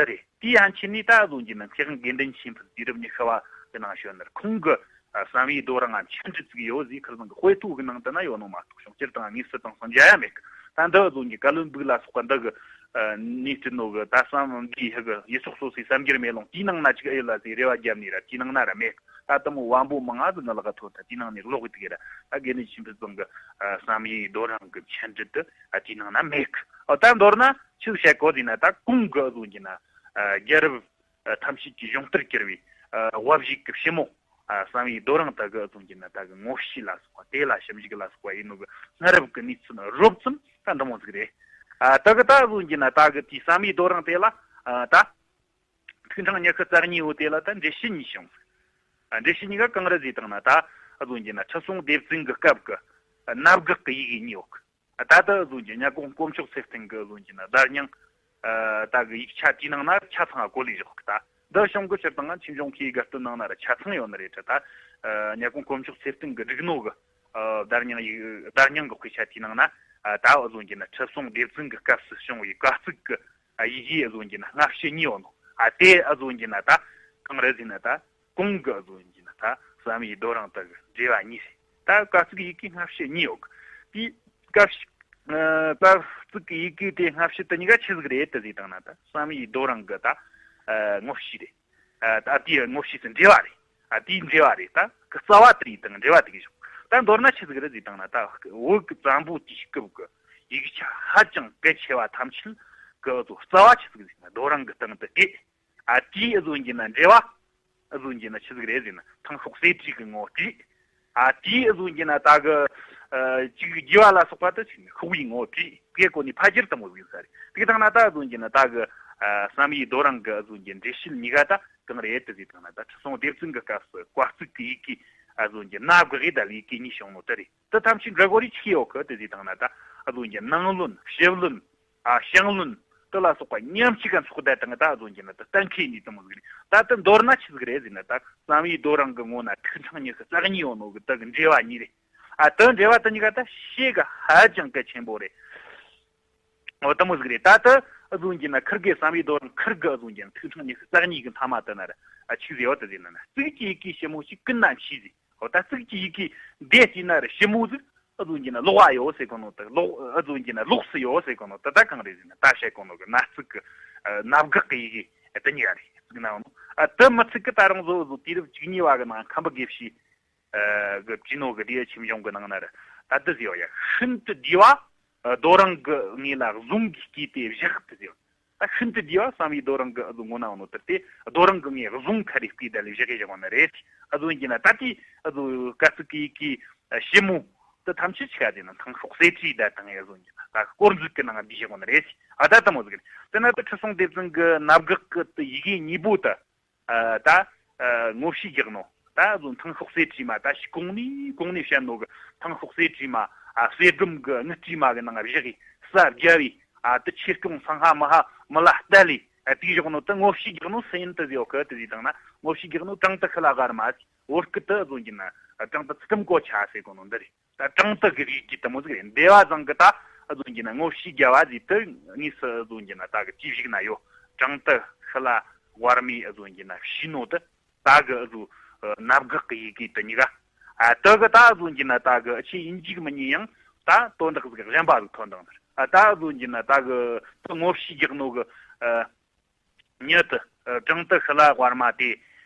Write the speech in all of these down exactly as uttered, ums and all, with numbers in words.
དེ་རེད། དེའི་ཡན་ཆད་ནས་ད་བཟོ་རྒྱུ་ན་མཁས་དབང་དགེ་འདུན་ཆོས་འཕེལ་དུས་རབས་ཉི་ཤུ་བ་གི་ནང་བཤད་ན་ར་ཁོང་གི་ཨ་བསམ་ཡས་རྡོ་རིང་ང་འཆད་ཁྲིད་ཅིག་ཡོད་ཟེར་ཁིར་ཚང་གི་དཔེ་ཐོ་གི་ནང་དུ་ན་ཡོད་ནོ་མ་གཏོགས་བྱུང་། སྤྱིར་བཏང་དངོས་སུ་དེང་སང་མཇལ་ཡ་མེད་གི། ད་འདི་བཟོ་རྒྱུ་བཀའ་བློན་སྦུག་ལ་སོགས་པ་འདི་གི་ཨ་ནས་བྲིས་ནོ་གི་ད་བསམ་འདི་ཧི་གི་ཡུལ་ཕྱོགས་སོ་སོའི་བསམ་འགྱུར་མེ་ལོང་དེའི་ནང་ན་ཅིག་ཨེ་ཡོད་ལ་ཟེར་རེ་བ་བརྒྱབ་ནས་ར་དེའི་ནང་ན་ར་མེད་གི། ད་དེ་མོ་བམ་པོ་མང་ང་ཟིག་ནི་ལག་ག་ཐོབ། ད་དེའི་ནང་ནས་ཀློག་གི་དུས་ར་ད་དགེ་འདུན་ཆོས་འཕེལ་ཚང་གི་ཨ་བསམ་ཡས་རྡོ་རིང་གི་འཆད་ཁྲིད་དེ་ཨ་དེའི་ནང་ན་མེད་གི། ཨོ་ད་མདོར་ན་ཆི་ཟིག་བཤད་གོ་ཟེར་ན་ད་གོང་གི་བཟོ་རྒྱུ་ན་ཨ་རྒྱལ་རབས་ཨ་ཐམས་ཅད་ཀྱི་གཞུང་རྟར་གྱུར་བའི་ཨ་དབའ་བཞེད་ཀྱི་ཕྱི་མོ་ཨ་བསམ་ཡས་རྡོ་རིང་དག་གི་བཟོ་རྒྱུ་ན་དག་གི་ངོ་བཤུས་ལ་སོགས་པ་དེ་ལ་ཞིབ་འཇུག་ལ་སོགས་པ་ཡིན་ནོ་གི་སྔ་རབས་ཀྱི་གནས་ཚུལ་རོབ་ཙམ་ད་འདི་མོ་ཟིག་རེད། ཨ་དག་གི་ད་བཟོ་རྒྱུ་ན་དག་གི་དེའི་བསམ་ཡས་རྡོ་རིང་དེ་ལ་ཨ་ད་ཐུགས་འཕྲང་ཉི་ཤུ་རྩ་གཉིས་བོ་དེ་ལ་ད་འགྲེལ་བཤད་གཉིས་བྱུང་ཟིག། ཨ་འགྲེལ་བཤད་གཉིས་ཀ་གང་རེད་ཟེར་བཏང་ན་ད་བཟོ་རྒྱུ་ན་ཁྲི་སྲོང་ལྡེ་བཙན་གྱི་སྐབས་ཀྱི་ཨ་ནབ་གག་གི་ཡི་གེ་གཉིས་ཡོད་གི། ད་ལྟ་བཟོ་རྒྱུ་གཉའ་གོང་དཀོན་མཆོག་ཚེ་བརྟན་གྱི་བཟོ་རྒྱུ་ན་བརྡ་རྙིང་ཨ་ད་གི་ཡིག་ཆ་དེའི་ནང་ན་ཆ་ཚང་གོ་ལས་བཞག་གི། ད་འདི་བྱུང་གི་སྤྱིར་བཏང་ང་ཆོས་འབྱུང་མཁས་པའི་དགའ་སྟོན་ནང་ན་ར་ཆ་ཚང་ཡོད་ནི་རེད། ད་ཨ་གཉའ་གོང་དཀོན་མཆོག་ཚེ་བརྟན་གྱི་བསྒྲིགས་ནོ་གི་ཨ་བརྡ་རྙིང་ཡིག་བརྡ་རྙིང་གི་དཔེ་ཆ་དེའི་ནང་ན་ཨ་ད་བཟོ་རྒྱུ་ན་ཁྲི་སྲོང་ལྡེ་བཙན་གྱི་སྐབས་སུ་བྱུང་བའི་བཀའ་གཙིགས་ཀྱི་ཨ་ཡི་གེ་བཟོ་རྒྱུ་ན་སྔ་ཕྱི་གཉིས་ཡོད་ནོ། ཨ་དེ་བཟོ་རྒྱུ་ན་ད་གང་རེད་ཟེར་ན་ད་གོང་གི་བཟོ་རྒྱུ་ན་ད་བསམ་ཡས་རྡོ་རིང་དག་གི་འགྲེལ་བ་གཉིས་རེད། ད་བཀའ་གཙིགས་ཡི་གེ་སྔ་ཕྱི་གཉིས་ཡོད་གི། དེའི་བཀའ་ཨ་བཀའ་གཙིགས་ཀྱི་ཡི་གེ་དེ་སྔ་ཕྱི་དེ་གཉིས་ཀ་ཆི་ཟིག་རེད་དེ་ཟེར་བཏང་ན་ད་བསམ་ཡས་རྡོ་རིང་གི་ད་ཨ་ངོ་བཤུས་རེད། ཨ་ད་དེའི་ངོ་བཤུས་སུ་འགྲེལ་བ་རེད། ཨ་དེའི་འགྲེལ་བ་རེད། ད་གི་རྩ་བ་དེ་རེད། དང་འགྲེལ་བ་དེ་གི་བཞག། ད་མདོར་ན་ཆི་ཟིག་རེད་ཟེར་བཏང་ན་ད་བོད་ཀྱི་བཙན་པོ་དེའི་སྐབས་ཀྱི་ཡིག་ཆ་ཧ་ཅང་གལ་ཆེ་བ་ཐམས་ཅད་གི་རྩ་བ་ཆི་ཟིག་ཟེར་ན་རྡོ་རིང་གི་སྟེང་དུ་གི། ཨ་དེའི་བཟོ་རྒྱུ་ན་འགྲེལ་བ་བཟོ་རྒྱུ་ན་ཆི་ཟིག་རེད་ཟེར་ན་ཐང་ཤོག་གསེར་བྲིས་གི་ངོ་སྤྲད། ཨ་དེའི་བཟོ་རྒྱུ་ན་ད་གི་ཨ་གཅིག་རྒྱས་པ་ལ་སོགས་པ་དེ་ཆི་ཟེར་ན་ཤོག་བུའི་ངོ་སྤྲད། དེ་གོ་ནི་ཕ་ཇིར་དེ་མོ་ཟིག་ས་རེད། དེ་དང་ན་ད་བཟོ་རྒྱུ་ན་ད་གི་ཨ་བསམ་ཡས་རྡོ་རིང་གི་བཟོ་རྒྱུ་འགྲེལ་བཤད་གཉིས་ཀ་ད་གང་རེད་དེ་ཟེར་བཏང་ན་ད་ཁྲི་སྲོང་ལྡེ་བཙན་གི་སྐབས་སུ་བཀའ་གཙིགས་གི་ཡི་གེ་ཨ་བཟོ་རྒྱུ་ན་བཀའ་གི་ད་ལས་ཡི་གེ་གཉིས་བྱུང་ནོ་དེ་རེད། དེ་ཐམས་ཅད་འགྲེལ་དགོས་རིགས་ཆི་ཡོད་གི་དེ་ཟེར་བཏང་ན་ད་ཨ་བཟོ་རྒྱུ་ནང་བློན་ཕྱི་བློན། ཨ་ཞང་བློན་དེ་ལ་སོགས་པ་མཉམ་གཅིག་ག་ཚོགས་བསྡད་དང་ད་བཟོ་རྒྱུ་ན་ད་གཏན་འཁེལ་ནི་དེ་མོ་ཟིག་རེད། ད་དེ་མདོར་ན་ཆི་ཟིག་རེད་ཟེར་ན་ད་བསམ་ཡས་རྡོ་རིང་གི་ངོ་ན་ཐུགས་འཕྲང་ཉི་ཤུ་རྩ་གཉིས་ཡོད་ནོ་གི་དེ་གི་འགྲེལ་བ་གཉིས་རེད། ཨ་དེ་འགྲེལ་བ་དེ་གཉིས་ཀ་ད་བཤད་གི་ཧ་ཅང་གལ་ཆེན་པོ་རེད། འོ་དེ་མོ་ཟིག་རེད། ད་དེ་བཟོ་རྒྱུ་ན་ཁིར་གི་བསམ་ཡས་རྡོ་རིང་ཁིར་གི་བཟོ་རྒྱུ་ན་ཐུགས་འཕྲང་ཉི་ཤུ་རྩ་གཉིས་གི་མཐའ་མ་དེ་ན་ར་ཨ་ཆི་ཟིག་ཡོད་དེ་ཟེར་ན་ན་གཙིགས་ཀྱི་ཡི་གེ་ཞིབ་མོ་ཞིག་ཀུན་ན་མཆིས་ཟིག། འོ་ད་གཙིགས་ཀྱི་ཡི་གེ་འདི་བལྟས་ན་ར་ཞིབ་མོ་ཟིག་ཨ་བཟོ་རྒྱུ་ན་ཀློག་པ་ཡོད་ཟེར་གོ་ནོ་དེ་ཀློག་ཨ་བཟོ་རྒྱུ་ན་ཀློག་སུ་ཡོད་ཟེར་གོ་ནོ་དེ་ད་གང་རེད་ཟེར་ན་ད་བཤད་གོ་ནོ་གི་ན་གཙིགས་གི་ཨ་ནབ་གག་གི་ཡི་གེ་དེ་གཉིས་ཀ་རེད། གཙིགས་ན་ཡོད་ནོ་ཨ་དེ་མི་ཚིག་གི་ད་རུང་བཟོ་བཟོ་དུས་རབས་བཅུ་གཉིས་པ་གི་ནང་ཁམས་པ་དགེ་བཤེས་ཨ་གི་བྲིས་ནོ་གི་དེ་ཆོས་འབྱུང་གི་ནང་ན་ར་ད་དེ་ཟེར་ཡོད་ཡ། ཤིན་ཏུ་བདེ་བ་ཨ་རྡོ་རིང་གི་ངོས་ལ་གཟུངས་ཀྱིས་བསྐོས་ཏེ་བཞག་དེ་ཟེར་ཡོད། ད་ཤིན་ཏུ་བདེ་བ་བསམ་ཡས་རྡོ་རིང་གི་ཨ་ཟོ་ངོ་ན་ཡོད་ནོ་དེ་དེ་རྡོ་རིང་གི་ངོས་གཟུངས་ཁ་རེ་བསྐོས་ད་ལས་བཞག་གི་བཞག་ཡོད་ནི་རེད། ཨ་ཟོ་ཡིན་གྱི་ན་ད་དེ་ཨ་ཟོ་བཀའ་གཙིགས་ཀྱི་ཡི་གེ་ཨ་ཞིབ་མོ་དེ་ཐམས་ཅད་ཆི་ག་དེ་ན་ཐང་ཤོག་གསེར་བྲིས་ད་དང་ཨ་ཟོ་ཡིན་གྱི་ན་ད་དཀོར་མཛོད་ཀྱི་ནང་བསྡུས་བཞག་ཡོད་ནི་རེད། ཨ་ད་དེ་མོ་ཟིག་རེད། དེ་ན་ད་ཁྲི་སྲོང་ལྡེ་བཙན་གི་ནབ་གག་གི་དེ་ཡི་གེ་གཉིས་པོ་དེ། ཨ་ད་ཨ་ངོ་བཤུས་རྒྱག་ནོ། ད་བཟོ་ཐང་ཤོག་གསེར་བྲིས་མ་ད་ཞིག་གོང་ནས་གོང་ནས་བཤད་ནོ་གི་ཐང་ཤོག་གསེར་བྲིས་མ་ཨ་གསེར་སྒྲོམ་གི་དངུལ་བྲིས་མ་གི་ནང་བཞག་གི་ས་བརྒྱབ་བས། ཨ་དེ་ཆེ་སྐྱོང་སང་ཧ་མི་ཧ་མི་ལ་བསྟལ་ལས་ཨ་དེ་བཞག་ནོ་དེ་ངོ་བཤུས་རྒྱག་ནོ་སུ་ཡིན་དེ་ཟེར་ཡོད་གི། དེ་ཟེར་བཏང་ན་ངོ་བཤུས་རྒྱག་ནོ་བྲང་ཏི་ཤི་ལ་ཝར་མ་ཟེར། བོད་སྐད་དུ་བཟོ་རྒྱུ་ན་བྲང་ཏི་ཚུལ་ཁྲིམས་གོ་ཆ་ཟེར་གོ་ནོ་འདི་རེད། ད་བྲང་ཏི་གི་རིགས་རྒྱུད་དེ་མོ་ཟིག་རེད། འདི་བ་ཚང་གི་ད་ཨ་བཟོ་རྒྱུ་ན་ངོ་བཤུས་རྒྱབ་བ་ཟིག་དེ་དངོས་སུ་ཨ་བཟོ་རྒྱུ་ན་ད་གི་ཅི་བཞག་ན་ཡོད། བྲང་ཏི་ཤི་ལ་ཝར་མས་ཨ་བཟོ་རྒྱུ་ན་བཤུས་ནོ་དེ་ད་གི་ཨ་བཟོ་ནབ་གག་གི་ཡི་གེ་དེ་གཉིས་ཀ། ཨ་དེ་གི་ད་ཨ་བཟོ་རྒྱུ་ན་ད་གི་ཨ་ཆི་ཡིན་གཅིག་མིན་གཉིས་ཡང་ད་དོན་དག་ཟིག་གཞན་པ་ཟིག་ཐོན་དང་ནི་རེད། ཨ་ད་ཨ་བཟོ་རྒྱུ་ན་ད་གི་དེ་ངོ་བཤུས་རྒྱག་ནོ་གི་ཨ། མྱི་དེ་ཨ་བྲང་ཏི་ཤི་ལ་ཝར་མ་དེ་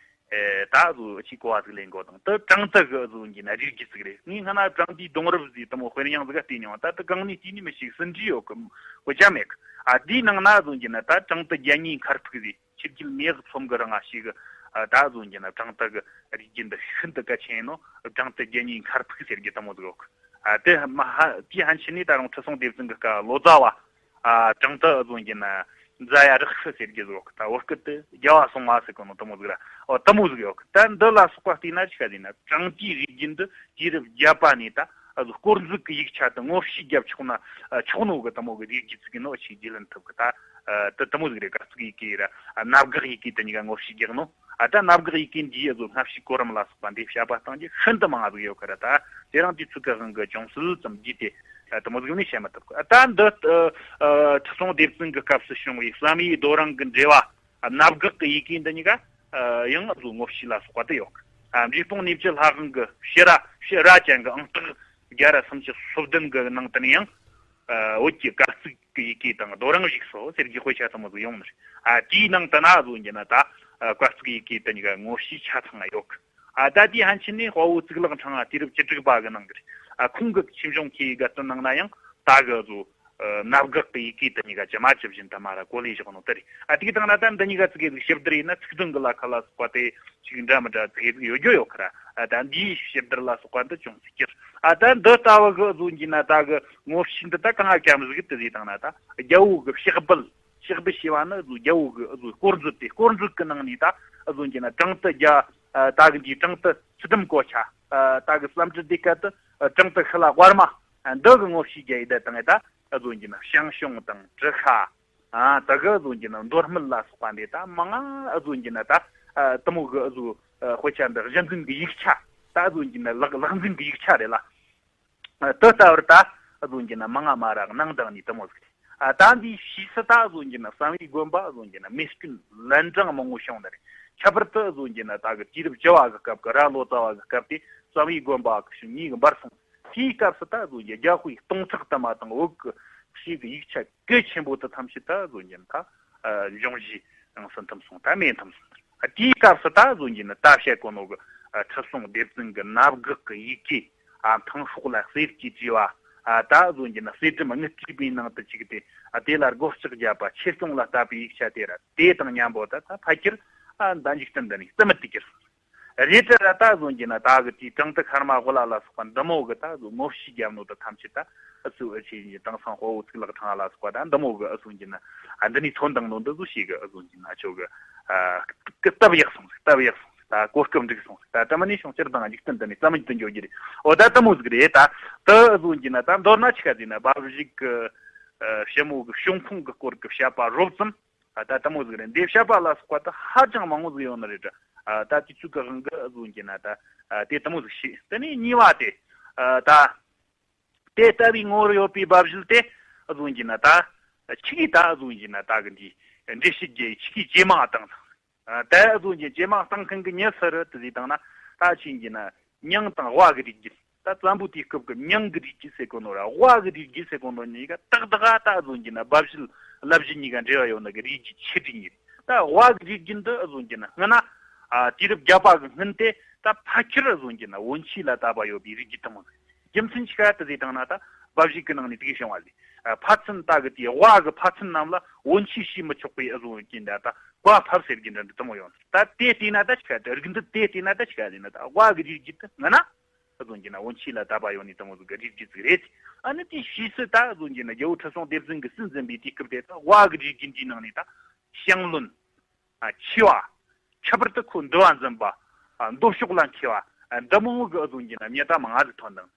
ཨེ་ད་བཟོ་ཅིག་གོ་བ་ཟིག་ལེན་དགོས་དང་། དེ་བྲང་ཏི་གི་བཟོ་རྒྱུ་ན་རིགས་རྒྱུད་ཟིག་རེད། ངས་སྔ་ན་བྲང་ཏིའི་སྡོང་རབས་ཟིག་དེ་མོ་དཔེ་རྙིང་ཟིག་ག་བལྟས་མྱོང་། ད་དེ་གང་ནས་བལྟས་ནས་མི་ཤེས་གི། ཟིན་བྲིས་ཡོད་གི། དཔེ་ཆ་མེད་གི། ཨ་དེའི་ནང་ན་བཟོ་རྒྱུ་ན་ད་བྲང་ཏི་རྒྱལ་གཉིས་མཁར་ཕུག་ཟིག་ཆོས་རྒྱལ་མེས་ཚོམ་གི་རིང་ང་ཞིག་གི་ཨ་ད་བཟོ་རྒྱུ་ན་བྲང་ཏི་གི་རིགས་རྒྱུད་འདི་ཤིན་ཏུ་གལ་ཆེན་ནོ། བྲང་ཏི་རྒྱལ་གཉིས་མཁར་ཕུག་ཟེར་རྒྱུ་དེ་མོ་ཟིག་ཡོད་གི། ཨ་དེ་མ་ཧ་དེའི་ཡན་ཆད་ནས་ད་རུང་ཁྲི་སྲོང་ལྡེ་བཙན་གི་སྐབས་ལོ་ཙཱ་བ། ཨ་བྲང་ཏི་ཨ་བཟོ་རྒྱུ་ན་ཛ་ཡ་རག་ཤི་ཟེར་རྒྱུ་ཟིག་ཡོད་གི། ད་བོད་སྐད་དུ་རྒྱལ་བ་སྲུང་བ་ཟེར་གོ་ནོ་དེ་མོ་ཟིག་ར། ཨོ་དེ་མོ་ཟིག་ཡོད་གི། ད་འདི་ལ་སོགས་པ་བལྟས་ན་ཅི་ག་ཟེར་ན་བྲང་ཏིའི་རིགས་རྒྱུད་འདི་དུས་རབས་བརྒྱད་པ་ནས་ད་ཨ་བཟོ་དཀོར་མཛོད་ཀྱི་ཡིག་ཆ་དེ་ངོ་བཤུས་རྒྱབ་ཆོག་ན་ཨ་ཆོག་ནོ་གི་དེ་མོ་གི་རིགས་རྒྱུད་ཟིག་ཡིན་ནོ་ཆི་རྒྱུས་ལོན་ཐུབ་གི། ད་ཨ་དེ་དེ་མོ་ཟིག་རེད། བཀའ་གཙིགས་ཡི་གེ་ར་ཨ་ནབ་གག་ཡི་གེ་དེ་གཉིས་ཀ་ངོ་བཤུས་རྒྱག་ནོ། ཨ་ད་ནབ་གག་ཡི་གེ་འདིའི་ཨ་བཟོ་སྔ་ཕྱི་གོ་རིམ་ལ་སོགས་པ་འདི་བཤད་པ་བཏང་རྒྱུ་ཤིན་ཏུ་མང་ཟིག་ཡོད་གི་ར། ད་དེ་རིང་དུས་ཚོད་ཀྱི་དབང་གིས་ཅུང་ཟད་ཙམ་བསྡུས་ཏེ་ཨ་དེ་མོ་ཟིག་ནས་བཤད་མི་ཐུབ་གི། ཨ་ད་འདི་ཨ་ཨ་ཁྲི་སྲོང་ལྡེ་བཙན་གི་སྐབས་སུ་བྱུང་བའི་བསམ་ཡས་རྡོ་རིང་གི་འགྲེལ་བ་ ཨ་ནབ་འགག་གི་ཡི་གེ་འདི་གཉིས་ཀ་ཨ་ཡང་ཨ་ཟོ་ངོ་བཤུས་ལ་སོགས་པ་དེ་ཡོད་གི། ཨ་འབྲས་སྤུངས་གནས་བཅུ་ལྷ་ཁང་གི་ཕྱི་ར་ཕྱི་ར་ཅན་གི་ཨང་རྟགས་བརྒྱ་ར་སུམ་ཅུ་སོ་བདུན་གི་ནང་དུ་ནི་ཡང་ཨ་བོད་ཀྱི་སྐར་རྩིས་ཀྱི་ཡི་གེ་དང་རྡོ་རིང་བཞུགས་སོ་ཟེར་གྱི་དཔེ་ཆ་དེ་མོ་ཟིག་ཡོང་ནི་རེད། ཨ་དེའི་ནང་དུ་ན་ཨ་ཟོ་འགྱི་ན་ད་ཨ་སྐར་རྩིས་ཀྱི་ཡི་གེ་དེ་གཉིས་ཀ་ངོ་བཤུས་ཆ་ཚང་ང་ཡོད་གི། ཨ་ད་དེའི་ཕན་ཆད་ནས་དཔའ་བོ་གཙུག་ལག་ཕྲེང་བ་དུས་རབས་བཅུ་དྲུག་པ་གི་ནང་གི་རེད། ཨ་ཁོང་གི་ཆོས་འབྱུང་མཁས་པའི་དགའ་སྟོན་ནང་ན་ཡང་ད་གི་ཨ་ཟོ་ཨ་ནབ་འགག་གི་ཡི་གེ་དེ་གཉིས་ཀ་ཇི་མ་ཇི་བཞིན་དུ་མ་ར་གོ་ལས་བཞག་ནོ་དེ་རེད། ཨ་དེ་གི་དང་ན་ད་འདི་གཉིས་ཀ་ཙི་གེ་ཟིག་ཞིབ་བསྡུར་ཡིན་ན་ཚིག་དོན་གི་ལ་ཁ་ལ་སོགས་པ་དེ་ཅིག་འདྲ་མི་འདྲ་ཙི་གེ་ཟིག་ཡོད་རྒྱུ་ཡོད་ཁ་ར། ཨ་ད་འདིའི་ཞིབ་བསྡུར་ལ་སོགས་པ་འདི་ཅུང་ཟད་ཀྱི། ཨ་ད་འདི་ལྟ་བུ་གི་ཨ་ཟོ་འགྱི་ན་ད་གི་ངོ་བཤུས་འདི་ད་གང་ང་གམ་ཟིག་དེ་ཟིག་དང་ན་ད་རྒྱལ་པོ་གི་ཕྱག་དཔེ། ཕྱག་དཔེ་ཞེས་པ་ནི་ཨ་ཟོ་རྒྱལ་པོ་གི་ཨ་ཟོ་དཀོར་མཛོད་དེ། དཀོར་མཛོད་གི་ནང་ནས་ད་ཨ་ཟོ་འགྱི་ན་བྲང་ཏི་བརྒྱ། ཨ་ད་གི་འདིའི་བྲང་ཏི་ཚུལ་ཁྲིམས་གོ་ཆ། ཨ་ད་གི་བསམ་འགྲུབ་སྡེ་ཁ་དུ་ཨ་བྲང་ཏི་ཤི་ལ་ཝར་མ། ཨ་འདི་གི་ངོ་བཤུས་རྒྱ་ཡི་ད་དང་ད་ཨ་ཟོ་འགྱི་ན་ཞང་ཞུང་དང་གྲུ་ཁ། ཨ་ད་གི་ཨ་ཟོ་འགྱི་ན་མདོ་སྨད་ལ་སོགས་པ་འདི་ད་མང་ང་ཨ་ཟོ་འགྱི་ན་ད་ཨ་དེ་མོ་གི་ཨ་ཟོ་ཨ་དཔེ་ཆ་འདི་གཞི་འཛིན་གི་ཡིག་ཆ། ད་ཨ་ཟོ་འགྱི་ན་ལག་ལག་འཛིན་གི་ཡིག་ཆ་རེད་ལ། ཨ་དེ་ལྟ་བུར་ད་ཨ་ཟོ་འགྱི་ན་མང་ང་མ་ར་གནང་དང་ནི་དེ་མོ་ཟིག་རེད། ཨ་ད་འདིའི་ཕྱིས་སུ་ད་ཨ་ཟོ་འགྱི་ན་བསམ་ཡས་དགོན་པ་ཨ་ཟོ་འགྱི་ན་རྨས་སྐྱོན་ལན་གྲངས་མང་བོ་བྱུང་ནི་རེད། ཁྱད་པར་དུ་ཨ་ཟོ་འགྱི་ན་ད་གི་དུས་རབས་བཅུ་བ་གི་སྐབས་གི་རྭ་ལོ་ཙཱ་བ་གི་སྐབས་དེ་བསམ་ཡས་དགོན་པ་གི་ཤུལ་ཉེ་གི་འབར་སོང་། དེའི་སྐབས་སུ་ད་ཨ་ཟོ་འགྱི་རྒྱ་དཔེ་སྟོང་ཕྲག་དུ་མ་དང་བོད་གི་ཆོས་གི་ཡིག་ཆ་གལ་ཆེན་པོ་དེ་ཐམས་ཅད་ད་ཨ་ཟོ་འགྱི་ན་ད་ཨ་འབྱུང་བཞིའི་ནང་སུ་འཐིམ་སོང་། ད་མེ་འཐིམ་སོང་། ཨ་དེའི་སྐབས་སུ་ད་ཨ་ཟོ་འགྱི་ན་ད་བཤད་གོ་ནོ་གི་ཨ་ཁྲི་སྲོང་ལྡེ་བཙན་གི་ནབ་འགག་གི་ཡི་གེ། ཨ་མཐིང་ཤོག་ལ་གསེར་གྱིས་བྲིས་པ། ཨ་ད་ཨ་ཟོ་འགྱི་ན་གསེར་སྦྲམ་དངུལ་བྲིས་པའི་ནང་དུ་བཅུག་སྟེ། ཨ་དེ་ལ་སྒོ་ལྕགས་བརྒྱབ་པ་ཆོས་སྐྱོང་ལ་བཏབ་པའི་ཡིག་ཆ་དེ་ར་དེ་དང་མཉམ་པོ་ད་ད་ཕལ་ཆེར་ཨ་ད་འཇིག་རྟེན་འདི་ནས་རྩི་མེད་དུ་གྱུར་སོང་། རེད་དྲ་ར་ད་ཨ་ཟོ་འགྱི་ན་ད་གི་དེའི་བྲང་ཏི་ཁར་མ་གོ་ལ་ལ་སོགས་པ་འདི་མོ་གི་ད་ཨ་ཟོ་ངོ་བཤུས་རྒྱབ་ནོ་ད་ཐམས་ཅད་ད་ཨ་ཟོ་ཨ་ཆེ་ཡིན་གྱི་དེང་སང་དཔའ་བོ་གཙུག་ལག་ཕྲེང་བ་ལ་སོགས་པ་ད་འདི་མོ་གི་ཨ་ཟོ་འགྱི་ན་ཨ་འདི་ནས་ཐོན་དང་ནོ་འདི་ཟོ་ཞིག་གི་ཨ་ཟོ་འགྱི་ན་ཨ་ཆོ་གི་ཨ་སྟབས་ཡག་སོང་ཟིག་སྟབས་ཡག་སོང་ཟིག་ད་གོ་སྐབས་འགྲིག་སོང་ཟིག་ད་ད་མ་ནས་བྱུང་ཕྱིར་དང་འཇིག་རྟེན་འདི་ནས་རྩ་མེད་དུ་འགྱོ་རྒྱུ་རེད། འོ་ད་དེ་མོ་ཟིག་རེད། ད་དེ་ཨ་ཟོ་འགྱི་ན་ད་མདོར་ན་ཆི་ག་ཟེར་ན་དབའ་བཞེད་གི་ཨ་ཞི་མོ་གི་བྱུང་ཁུངས་གི་སྐོར་གི་བཤད་པ་རོབ་ཙམ། ཨ་ད་དེ་མོ་ཟིག་རེད། འདི་བཤད་པ་ལ་སོགས་པ་ད་ཧ་ཅང་མང་བོ་ཟིག་ཡོད་ནི་རེད། ཨ་ད་དུས་ཚོད་གི་དབང་གིས་ཨ་ཟོ་འགྱི་ན་ད་ཨ་དེ་དེ་མོ་ཟིག་བཤད། དེ་ནས་གཉིས་པ་དེ། ཨ་ད་དེ་ལྟ་བུའི་ངོ་བོར་ཡོད་པའི་དབའ་བཞེད་དེ་ཨ་ཟོ་འགྱི་ན་ད་ཆི་གི་ད་ཨ་ཟོ་འགྱི་ན་ད་གི་འདི་འགྲེལ་བཤད་རྒྱག་ཆི་གི་ཇེ་མང་བཏང་། ཨ་ད་ཨ་ཟོ་འགྱི་ཇེ་མང་བཏང་མཁན་གི་མྱི་སུ་རེད་དེ་ཟེར་བཏང་ན། ད་ཆི་འགྱི་ན་མྱང་དང་དབའ་གི་རིགས་རྒྱུད། ད་བཙན་པོ་དུས་སྐབས་ཀྱི་མྱང་གི་རིགས་རྒྱུད་ཟེར་གོ་ནོ་ར་དབའ་གི་རིགས་རྒྱུད་ཟེར་གོ་ནོ་གཉིས་ཀ་ཏག་ཏག་ད་ཨ་ཟོ་འགྱི་ན་དབའ་བཞེད་བླ་བཞེད་གཉིས་ཀ་འབྲེལ་བ་ཡོད་ནི་གི་རིགས་རྒྱུད་ཆེ་འབྲིང་ཡིན། ད་དབའ་གི་རིགས་རྒྱུད་འདི་ཨ་ཟོ་འགྱི་ན་སྔ་ན་ཨ་དུས་རབས་བརྒྱད་པ་གི་སྔོན་དེ་ད་ཕལ་ཆེར་ཨ་ཟོ་འགྱི་ན་བོན་ཆོས་ལ་དད་པ་ཡོད་པའི་རིགས་རྒྱུད་དེ་མོ་ཟིག་རྒྱུ་མཚན་ཆི་ག་དེ་ཟེར་བཏང་ན། ད་དབའ་བཞེད་གི་ནང་ནས་དེ་གི་བྱུང་བ་ཟིག་ཨ་ཕ་ཚན་ད་གི་དེའི་དབའ་གི་ཕ་ཚན་རྣམས་ལ་བོན་ཆོས་བྱས་མི་ཆོག་པའི་ཨ་ཟོ་འགྱི་ན་ད་བཀའ་ཕབ་ཟེར་གྱི་འདྲ་འདི་དེ་མོ་ཡོང་། ད་དེ་བལྟས་ན་ད་ཆི་ག་དེ་རིགས་འདི་དེ་བལྟས་ན་ད་ཆི་ག་ཟེར་ན། ད་དབའ་གི་རིགས་རྒྱུད་དེ་སྔ་ན་ཨ་ཟོ་འགྱི་ན་བོན་ཆོས་ལ་དད་པ་ཡོད་ནི་དེ་མོ་ཟིག་གི་རིགས་རྒྱུད་ཟིག་རེད། ཨ་ནི་དེའི་ཕྱིས་སུ་ད་ཨ་ཟོ་འགྱི་ན་རྒྱལ་པོ་ཁྲི་སྲོང་ལྡེ་བཙན་གྱིས་སྲིད་འཛིན་པའི་དུས་སྐབས་དེ་ད་དབའ་གི་རིགས་རྒྱུད་འདིའི་ནང་ནས་ད་ཞང་བློན། ཨ་ཆེ་བ། ཁྱད་པར་དུ་ཁོ་འདུལ་བ་འཛིན་པ། ཨ་མདོ་ཕྱོགས་ལ་མཁས་པ། ཨ་འདི་མོ་གི་ཨ་ཟོ་འགྱི་ན་མྱི་ད་མང་ང་ཟིག་ཐོན་དང་།